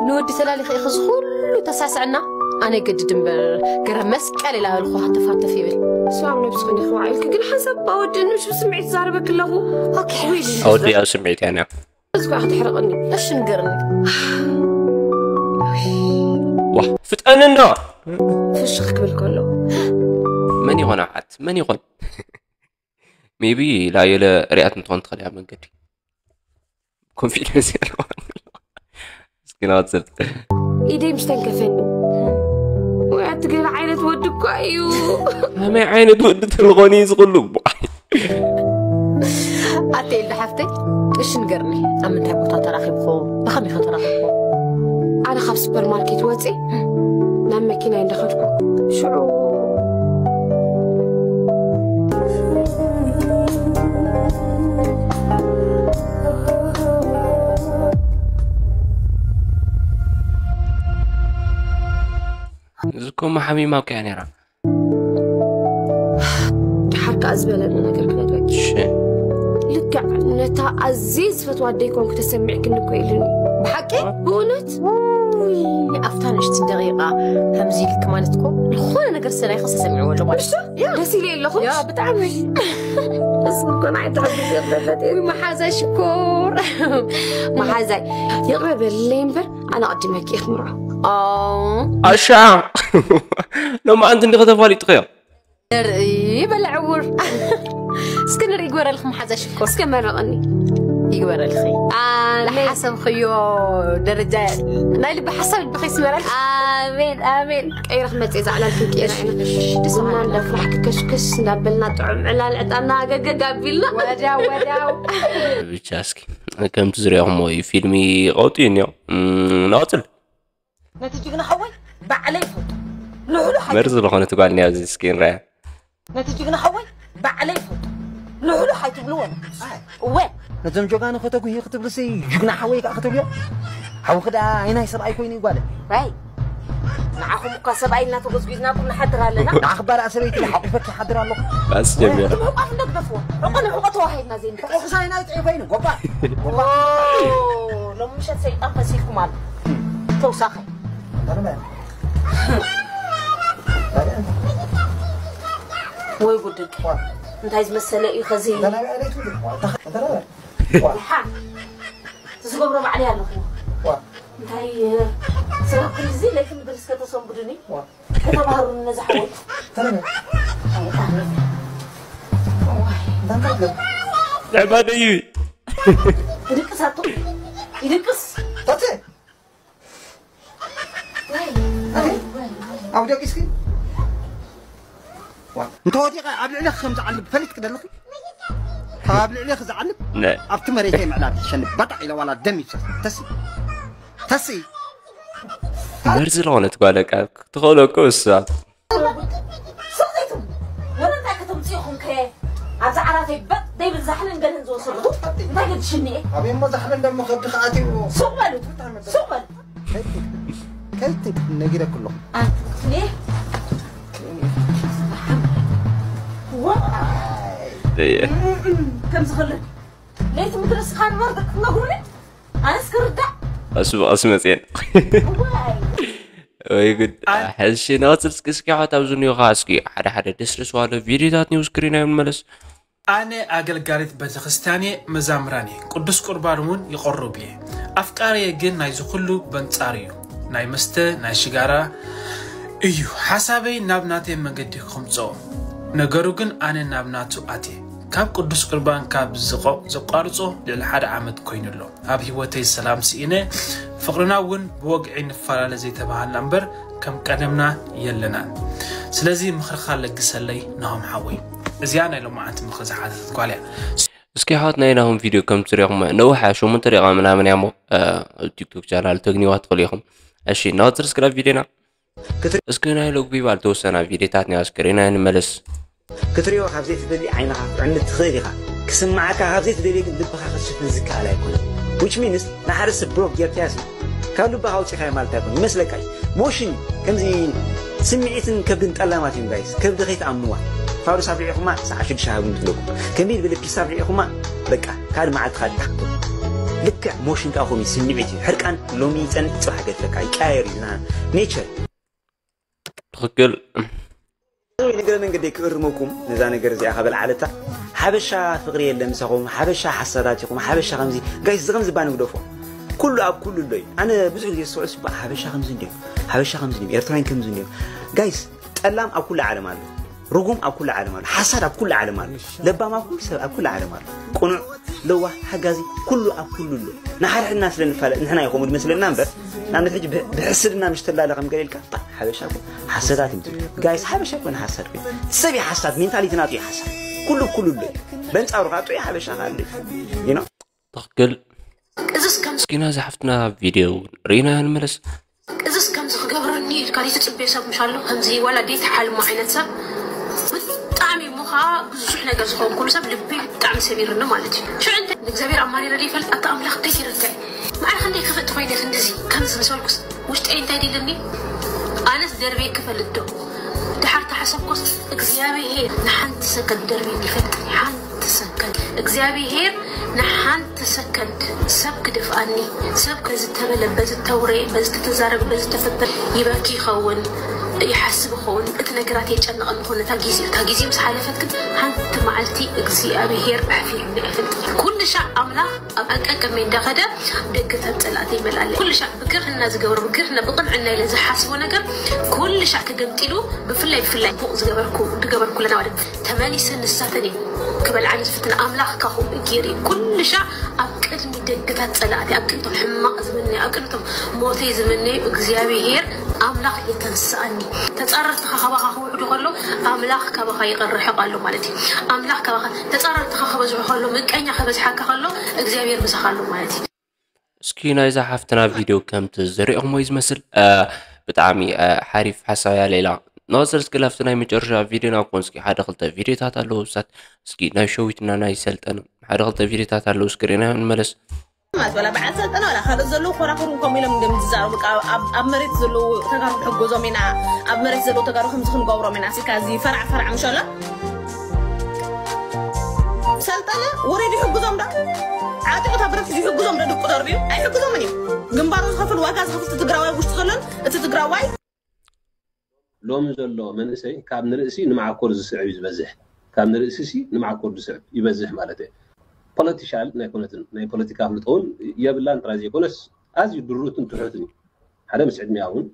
ንወዲ ተላሊኺ ኢኺ እዚ ኩሉ ተሳስዕና? ኣነ ገድድ እምበር ገረ መስቀል ኢላ በልኹ ሃተፋተፍ ይብል። እሱ ኣብ ነብስኺ እንዲኺ ዋዒልኪ፣ ግን ሓንሳብ እባ ወዲ ንምሽ ብስምዒት ትዛረበኪ ኣለኹ። ኦኬ። ኣወዲ ኣብ ስምዒት እያ ነያ። እዚ ኳ ክትሕርቕኒ። እሺ ንገርኒ። ዋህ፣ ፍጠኒ እንዶ። ፍሽኽ ክብል ከሎ። መን ይኾን ኣብ ዓት? መን ይኾን? ሜቢ ላየለ ሪኣት እንትኾን ትኽእል እያ መንገዲ። ኮንፊደንስ የለዋን። እስኪ ናወፅል። ኢደይ ምሽ ተንከፈኒ። ወይ ኣቲ ገለ ዓይነት ወዲ እኳ እዩ። ከመይ ዓይነት ወዲ ተልኾኒ እዩ ዝኽሉ? ኣቲ ኤልዳ ሓፍተይ፣ እሺ ንገርኒ፣ ኣብ ምንታይ ቦታ ተራኺብኹም? ብኸመይ ኸ ተራኺብኩም? ኣነ ካብ ሱፐርማርኬት ወፂ ናብ መኪና እንዳኸድኩ ሽዑ እዚ እኮ መሓሚማ እኮ እያ ነይራ። ደሓር ከኣ ዝበለኒ ነገር ክነግረኪ። እሺ። ልክዕ ነታ ኣዝየ ዝፈትዋ ኣደይ ኮንኩ ተሰሚዕክኒ እኮ ኢሉኒ። ብሓቂ? ብእውነት? ውይ፣ ኣብታ ንእሽቲ ደቂቓ ከምዚ ኢልኪ ማለት እኮ ዝኾነ ነገር ሰናይ ክስ ተሰሚዕዎ ኣሎ ማለት እዩ። ያ። ደስ ኢለ ኣለኹ። ያ፣ ብጣዕሚ። እሱ እኮ ንዓይ ተሓጒሰ እየ ተፈጢሩ። ውይ፣ መሓዛይ ሽኮር። መሓዛይ፣ ይቕረ በልለይ እምበር፣ ኣነ ኣቐዲመኪ እየ ክምርዖ። ኣዎ። ኣሻ። ሎማዓንቲ እንዲኺ ተፋሊጥኽዮ? ንርኢ በለ ዕውር። እስኪ ንርኢ፣ ይግበረልኺ መሓዛ ሽኮር። እስከ መርቕኒ። ይግበረልኺ። ኣሜን። ዝሓሰብኽዮ ደረጃ ናይ ልቢ ሓሳብ ልቢ ከይስመረልኪ። ኣሜን፣ ኣሜን። ቀይረ ክመጽእ እየ፣ ዛዕላልክን ቀይረ እሺ፣ ዓይነ። እሺ፣ ደስ ቡና በሃሊ። እንዳፍላሕኪ ከሽከሽ እንዳበልና ጥዑም ዕላል ዕጣንና ገገግ ኣቢልና። ወዳው፣ ወዳው። ብቻ እስኪ ከምቲ ዝሪኦኹምዎ እዩ፣ ፊልሚ ቀውጢ እዩ እኒኦ። እም፣ ንቐጽል። ነቲ ጅግና ሓወይ ባዕለይ ይፈቱ። ልሕሉሕ ኣይ-፣ መርዚ ዝኾነት ጓል እኒኣ ኣብዚ እስኪ ንርኣያ። ነቲ ጅግና ሓወይ ባዕለይ ይፈቱ። ልሕሉሕ ኣይትብልዎ። ኣይ። እወ። ነዞም ጀጋኑ ከተጉህዩ ክትብልሲ ጅግና ሓወይ ከኣ ክትብልዮ? ሓውኺ ደኣ ኣይናይ ሰብኣይ ኮይኑ እዩ ጓለይ። ኣይ። ንዓኹም እኳ ሰብኣይ ኢልና ተጎዝጒዝናኩም ንሓድር ኣለና። ንዓኺ እባ ደኣ ሰበይቲ ሓቑፈኪ ይሓድር ኣለኹ። ባስ ጀሚራ። እቶም ሕቋፍ እንደግደፍዎ። ሕቆ ንሕቆ ተዋሂብና ዘይንጥቀስ። ሕቆ ክሳይ ናይ ጥዑይ ኮይኑ፣ ጎባ። ጎባ። ኦ፣ ሎሚ ምሸት ሰይጣን ፈሲልኩም ኣሎ። ተውሳኸ። ወይ ጉድ። እንታይ ዝመሰለ እዩ ኸዚ? ድሓ፣ ዝገብሮ ባዕለይ ኣለኹ። እንታይ፣ ስራሕ ክንድዚ ለይቲ ምድሪ እስከ ተሰንብዱኒ? ከተባህሩኒ ነዚ ሓወይ። ልዕባ ደዩ። ይድቅስ ኣቶ፣ ይድቅስ። ኣብ ደቂስኪ? ዋ፣ እንተ ወዲቐ ኣብ ልዕለኺ ከም ዝዓልብ ፈሊጥኪ ደለኺ? ካብ ኣብ ልዕለኺ ዝዓልብ ነ- ኣብቲ መሬተይ ምዕላብ ይሸንብ። ባጣዕ ኢለ ዋላ ደም ይፍሰስ። ተሲ። ተሲ። መርዚ ዝኾነት ጓል እካ ክትኸእሎ እኮ እሳ። ሱቕ ዘይትብሉ። ወረ እንታይ ከተምፅኡ ኢኹም ከ? ኣብዚ ዓራተይ በጥ ደይብል ዛሕልን ገለን ዝወሰድኹም? እንታይ ገድሽኒ እየ? ኣበይ እሞ ዛሕልን ደሞ ከብድኻ ኣትዩ? ሱቕ በሉ። ሱቕ በሉ። ከልቲ ነጊረኩ ኣለኹ። ኣትሌ ከምዚ ከለ ለይቲ ምድሪ ስኻ ንበር ክትነግሩኒ ኣነስ ክርዳእ ቀስ ብቐስ መፅየን ወይ ጉድ። ሕዚ ንቐፅል እስኪ እስኪ ሓወት ኣብዚ ኒውኻ እስኪ ሓደ ሓደ ደስ ደስ ዋለ ቪዲዮታት ኒው ስክሪን እዮም ንመለስ። ኣነ ኣገልጋሊት ቤተክርስትያን እየ፣ መዛምራን እየ፣ ቅዱስ ቁርባን እውን ይቐርብ እየ። ኣፍቃሪ እየ ግን ናይዚ ኩሉ በንጻር እዩ። ናይ መስተ ናይ ሽጋራ እዩ ሓሳበይ ናብ ናተይ መንገዲ ከምጽኦ። ነገሩ ግን ኣነ ናብ ናቱ ኣትየ ካብ ቅዱስ ቁርባን ካብ ዝቆ- ዘቋርጾ ልዕሊ ሓደ ዓመት ኮይኑ ኣሎ። ኣብ ህይወተይ ሰላም ስኢነ፣ ፍቕርና እውን ብወግዒ ንፈላለ ዘይተባሃልና እምበር ከም ቀደምና የለናን። ስለዚ ምኽርኻ ለግሰለይ ናሆም ሓወይ። እዚኣ ናይ ሎማዓንቲ ምኽሪ ዝሓተተት ጓል እያ። እስኪ ሓወት ናይ ናሆም ቪድዮ ከም ትሪኹም ነውሓ ሸሞንተ ደቂቃ ምናምን እያ እሞ ኣብ ቲክቶክ ቻናል ተግኒዋ ትኽእሉ ኢኹም። እሺ ናወፅር እስክላ ቪድዮና እስኪ ናይ ሎግቢ ባል ተወሰና ቪድዮታት ናይ ኣስክሬና ንመለስ። ክትሪኦ ካብ ዘይትደሊ ዓይንኻ ክትዕንድ ትኽእል ኢኻ። ክስምዓካ ካብ ዘይትደልዮ ግን ልብኻ ክትሽፍን ዝከኣል ኣይኮነን። Which means ንሓደ ሰብ ብሎክ ጌርካዮ ሲ ካብ ልብኻ ኣውፂኻዮ ማለት ኣይኮነን። ይመስለካ እዩ። ሞሽን እዩ። ከምዚ ስምዒትን ከብድን ጠላማት እዮም ጋይስ። ከብዲ ከይትኣምንዋ። ፋዱስ ኣብሊዕኹማ ሰዓት ሽዱሽተ ሃብኒ ትብለኩም። ከመይ ዝበለ ፒስ ኣብሊዕኹማ በቃ ካልእ መዓልቲ ካልእ ትሓቶ። ልክዕ ሞሽን ከዓ ከምኡ እዩ። ስምዒት እዩ። ሕርቃን ሎሚ ይፀንሕ ፅባሕ ገድፈካ ይቀያየር እዩ። ና ኔቸር ትኽክል ወይ ንግረ መንገደይ ክእርመኩም ነዛ ነገር እዚኣ ከበል ዓለታ ሓበሻ ፍቅሪ የለ ምሳኹም ሓበሻ ሓሳዳት ኢኹም ሓበሻ ከምዚ ጋይስ እዚ ከምዚ ባን ግደፎ ኩሉ ኣብ ኩሉ ኣሎ እዩ ኣነ ብዙሕ ግዜ ዝስዑ ስባ ሓበሻ ከምዚ እንዲዮም ሓበሻ ከምዚ እንዲዮም ኤርትራን ከምዚ እንዲዮም ጋይስ ጠላም ኣብ ኩሉ ዓለም ኣሎ ርጉም ኣብ ኩሉ ዓለም ኣሎ ሓሳድ ኣብ ኩሉ ዓለም ኣሎ ለባም ኣብ ኩሉ ሰብ ኣብ ኩሉ ዓለም ኣሎ ቁኑዕ ለዋህ ሓጋዚ ኩሉ ኣብ ኩሉ ኣሎ ንሓድሕድና ስለ ንፋለጥ ንሕና ይኸሙ ዝመስለና እምበር ንኣብነት ሕጂ ብሕስድና ምሽ ተላለ ከም ገለ ኢልካ ሓበሻ እኮ ሓሰዳት እዩ ትብል ጋይስ ሓበሻ እኮ ንሓሳድ እኮ ሰብ እዩ ሓሳድ ሜንታሊቲ ናቱ እዩ ሓሳድ ኩሉ ኩሉ ኣሎ በንጻሩ ከዓ ጥዑይ ሓበሻ ከዓ ኣሎ you know ትኽክል እስኪ ናዛ ሓፍትና ቪድዮ እውን ርኢና ንመለስ እዚስ ከምዚ ክገብረኒ ኢልካ ዘይትፅበዮ ሰብ ምሽ ኣሎ ከምዚ ዋላ ዘይትሓልሞ ዓይነት ሰብ ብጣዕሚ እሞ ከዓ ብዙሕ ነገር ዝኸውን ኩሉ ሰብ ልቢ ብጣዕሚ ሰቢርኒ ማለት እዩ ሽዑ እንታይ ንእግዚኣብሔር ኣማሪረ ዘይፈልጥ ኣታ ኣምላኽ እንታይ ገይረካ እዩ ማዕረ ክንደይ ክፍእቲ ኮይነ ክንድዚ ከምዚ ምስ በልኩስ ውሽጠይ እንታይ ድልኒ ኣነስ ደርቤ ክፈልጥ ዶ ድሓር ተሓሰብኮስ እግዚኣብሄር ንሓንቲ ሰከንድ ደርቤ ይፈልጥ ሓንቲ ሰከንድ እግዚኣብሄር ንሓንቲ ሰከንድ ሰብ ክደፍኣኒ ሰብ ዝተበለ በዚ ተውረ በዚ ተተዛረበ በዚ ተፈተ ይበኪ ይኸውን ይሓስብ ይኸውን እቲ ነገራት የጨነቐኒ ይኸውን ነታ ግዜ እታ ግዜ ምስ ሓለፈት ግን ሓንቲ መዓልቲ እግዚኣብሄር ኣሕፊሩኒ ኣይፈልጥን ኩሉ ሻዕ ኣምላኽ ኣብ ኣቀቅድመይ እንዳኸደ ደገታት ፀላእተይ ይመልኣለይ ኩሉ ሻዕ ብግርህና ዝገብሮ ብግርህና ብቕንዕና ኢለ ዝሓስቦ ነገር ኩሉ ሻዕ ተገምጢሉ ብፍላይ ብፍላይ ቡቕ ዝገበርኩ ዝገበርኩ ለና ማለት ተመሊሰ ንሳተን እየ ክበልዓኒ ዝፍትን ኣምላኽ ካኹ ገይሩ ኩሉ ሻዕ ኣብ ቅድሚ ደግታት ፀላእቲ ኣብ ቅድሚቶም ሕማቕ ዝምነዩ ኣብ ቅድሚቶም ሞተይ ዝምነዩ እግዚኣብሄር ኣምላኽ የተንስኣኒ ተፃረርትኻ ካባኻ ክውሕዱ ከሎ ኣምላኽ ካባኻ ይቐርሕቕ ኣሎ ማለት እዩ ኣምላኽ ካባኻ ተፃረርትኻ ክበዝሑ ከሎ ምቀኛ ክበዝሓካ ከሎ እግዚኣብሄር ምሳኻ ኣሎ ማለት እዩ እስኪ ናይዛ ሓፍትና ቪድዮ ከምቲ ዝሪእኹሞ እዩ ዝመስል ብጣዕሚ ሓሪፍ ሓሳብ እያ ሌላ ንቐፅል እስኪ ላፍቲ ናይ መጨረሻ ቪድዮ ናብ ኮን እስኪ ሓደ ክልተ ቪድዮታት ኣለዎ ብሳት እስኪ ናይ ሸዊትና ናይ ሰልጠን ሓደ ክልተ ቪድዮታት ኣለዉ እስኪ ርኢና ንመለስ ማለት ወላ በዓል ሰልጠነ ወላ ካልኦት ዘለዉ ኮራኩሩ ከምኡ ኢሎም እዮም ዝዛረቡ በቃ ኣብ- ኣብ መሬት ዘለዉ ተጋሩ ክሕግዞም ኢና ኣብ መሬት ዘለዉ ተጋሩ ከምዚ ክንገብሮም ኢና ሲካ እዚ ፈራዕ ፈራዕ ምሸሎ ሰልጠነ ወሪዱ ይሕግዞም ዶ ዓጢቑ እታ ብረት ሒዙ ይሕግዞም ዶ ድቁ ደርብዩ ኣይሕግዞምን እዩ ግንባሩ ዝኸፍል ዋጋ ዝኸፍል እቲ ትግራዋይ ውሽጢ ዘሎን እቲ ትግራዋይ ሎሚ ዘሎ መንእሰይ ካብ ንርእሲ ንመዓኮር ዝስዕብ እዩ ዝበዝሕ ካብ ንርእሲ ሲ ንመዓኮር ዝስዕብ ይበዝሕ ማለት እየ ፖለቲሻል ናይ ኮነትን ናይ ፖለቲካ ኣፍልጦ እውን የብላን ጥራይ ዘይኮነስ ኣዝዩ ድሩትን ትሑትን እዩ ሓደ ምስ ዕድሚያ እውን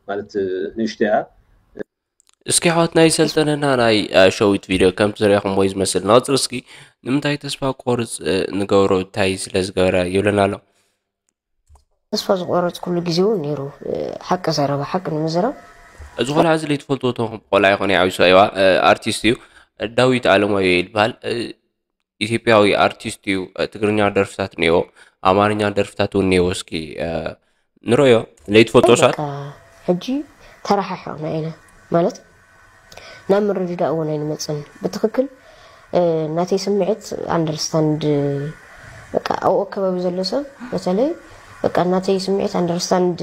ማለት ንእሽተያ እስኪ ኣሕዋት ናይ ሰልጠነና ናይ ሸዊት ቪድዮ ከም ትሪእኹም ወይ ዝመስል ናውፅር እስኪ ንምንታይ ተስፋ ቆርፅ ንገብሮ እንታይ ስለ ዝገበረ ይብለና ኣሎ ተስፋ ዝቆረፅኩሉ ግዜ እውን ነይሩ። ሓቂ ዘረባ ሓቂ ንምዝራብ። እዚ ቆልዓ እዚ ለይትፈልጥዎ ተኾንኩም ቆልዓ ይኾነ ይዓብዩ ሰብኣይዋ ኣርቲስት እዩ። ዳዊት ኣለማዮ ይበሃል። ኢትዮጵያዊ ኣርቲስት እዩ። ትግርኛ ደርፍታት እኒኦ፣ ኣማርኛ ደርፍታት እውን እኒኦ። እስኪ ንረዮ ለይትፈልጦ ሰባት። በቃ ሕጂ ተረሓሕቕና ኢና ማለት ናብ ምርድዳእ እውን ኣይንመፅን ብትክክል ናተይ ስምዒት ኣንደርስታንድ በቃ ኣብኡ ኣከባቢ ዘሎ ሰብ በተለይ በቃ እናተይ ስምዒት ኣንደርስታንድ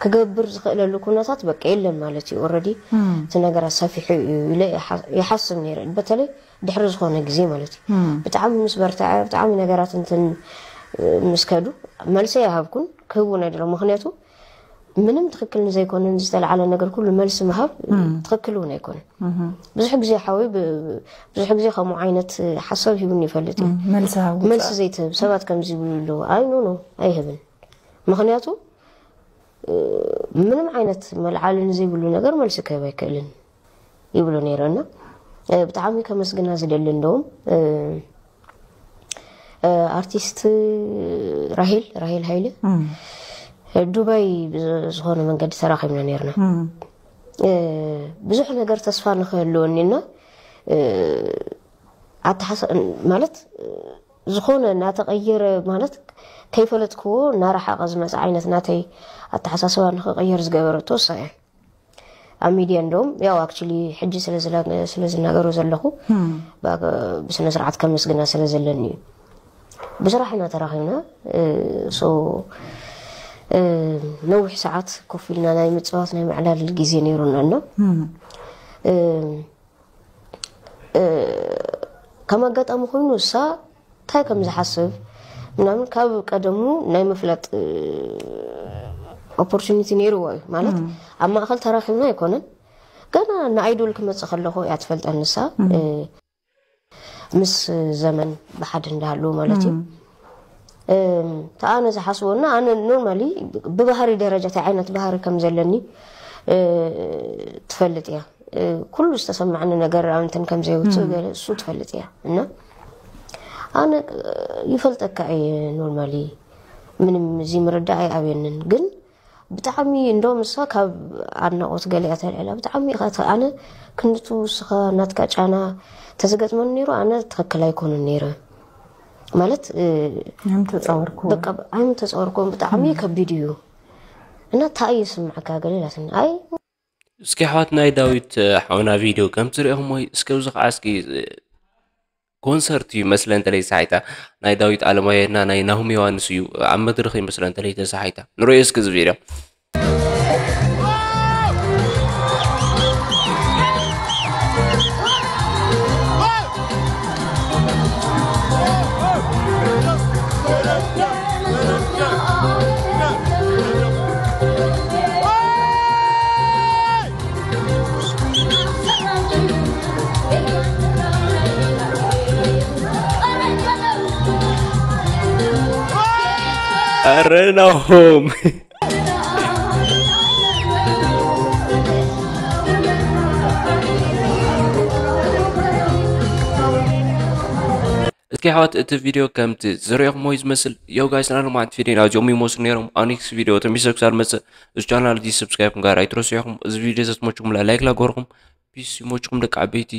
ክገብር ዝኽእለሉ ኩነታት በቃ የለን ማለት እዩ። ኦልሬዲ እቲ ነገር ኣሳፊሑ እዩ ኢለ ይሓስብ ነይረ፣ በተለይ ድሕሪ ዝኾነ ግዜ ማለት እዩ። ብጣዕሚ ምስ በርትዐ፣ ብጣዕሚ ነገራት እንትን ምስ ከዱ፣ መልሰ ይሃብኩን ክህቡን ኣይደለም። ምክንያቱ ምንም ትኽክል ንዘይኮነን ዝተለዓለ ነገር ኩሉ መልሲ ምሃብ ትኽክል እውን ኣይኮነን። ብዙሕ ግዜ ሓወይ ብዙሕ ግዜ ከምኡ ዓይነት ሓሳብ ሂቡን ይፈልጥ እዩ። መልሲ ዘይትህብ ሰባት ከምዚ ይብሉ ኣለዉ። ኣይ ኖ ኖ ኣይህብን። ምክንያቱ ምንም ዓይነት መልዓሊ ንዘይብሉ ነገር መልሲ ክህብ ኣይክእልን ይብሎ ነይረ እና ብጣዕሚ ከመስግና ዝደሊ እንደውም ኣርቲስት ራሄል ራሄል ሃይለ ዱባይ ብዝኾነ መንገዲ ተራኺብና ነርና። ብዙሕ ነገር ተስፋ ንክህልወኒ እና ኣተሓሳ ማለት ዝኾነ እናተቐየረ ማለት ከይፈለጥክዎ እናረሓቐ ዝመፀ ዓይነት ናተይ ኣተሓሳስባ ንክቕየር ዝገበረቶ እሳ እያ። ኣብ ሚድያ እንደውም ያው ኣክቹሊ ሕጂ ስለ ዝናገሮ ዘለኹ ብስነ ስርዓት ከመስግና ስለ ዘለኒ እዩ። ብስራሕ ኢና ተራኺብና። ሶ ነዊሕ ሰዓት ኮፍ ኢልና ናይ ምፅዋት ናይ ምዕላል ግዜ ነይሩና እና ከም ኣጋጣሚ ኮይኑ እሳ እንታይ ከም ዝሓስብ ምናምን ካብ ቀደሙ ናይ ምፍላጥ ኦፖርቹኒቲ ነይርዎ እዩ ማለት ኣብ ማእኸል ተራኺብና ኣይኮነን። ገና ንኣይዶል ክመፅእ ከለኹ እያ ትፈልጠኒ እሳ ምስ ዘመን ብሓደ እንዳሃለዉ ማለት እዩ። ተኣነ ዝሓስቦና ኣነ ኖርማሊ ብባህሪ ደረጃ እንታይ ዓይነት ባህሪ ከም ዘለኒ ትፈልጥ እያ። ኩሉ ዝተሰማዕኒ ነገር ኣንትን ከም ዘይውፅእ ገለ እሱ ትፈልጥ እያ እና ኣነ ይፈልጠካ እየ ኖርማሊ ምንም እዚ ምርዳእ ኣይኣብየንን ግን ብጣዕሚ እንደውም እሳ ካብ ኣድናቆት ገለ እያ ተልዕላ ብጣዕሚ ኢኻ ኣነ ክንድቱ እስኻ ናትካ ጫና ተዘገጥመኒ ነይሩ ኣነ ትኽክል ኣይኮኑን ነይረ ማለት ተፃወርኩ ኣይም ተፃወርኩም ብጣዕሚ ከቢድ እዩ እና እንታይ እዩ ስምዕካ ገለ ኢላትኒ ኣይ እስኪ ኣሕዋት ናይ ዳዊት ሓውና ቪድዮ ከም ትሪእኹም ወይ እስከ ኣብዚ ከዓ እስኪ ኮንሰርት እዩ መስለ እንተለይ ተሳሒታ ናይ ዳዊት ኣለማየና ናይ ናሁም ዮሃንስ እዩ ኣብ መድረኽ ይመስለ እንተለይ ተሳሒታ ንሪኦ እስኪ እዚ ቪድዮ ኧረ ናሆም እስኪ ኣሕዋት እቲ ቪድዮ ከምቲ ዝሪኦኹሞ እዩ ዝመስል። ዮ ጋይስ ናይ ሎማዓንቲ ቪድዮ ናብዚኦም ይመስሉ ነይሮም። ኣብ ኔክስት ቪድዮ ተመሊሰ ክሳብ መፅእ እዚ ቻናል እዚ ሰብስክራይብ ምግባር ኣይትረስዑ ኢኹም። እዚ ቪድዮ ዘትመችኩም ላይክ ላገርኩም ፒስ ይመችኩም ደቂ ዓበይቲ።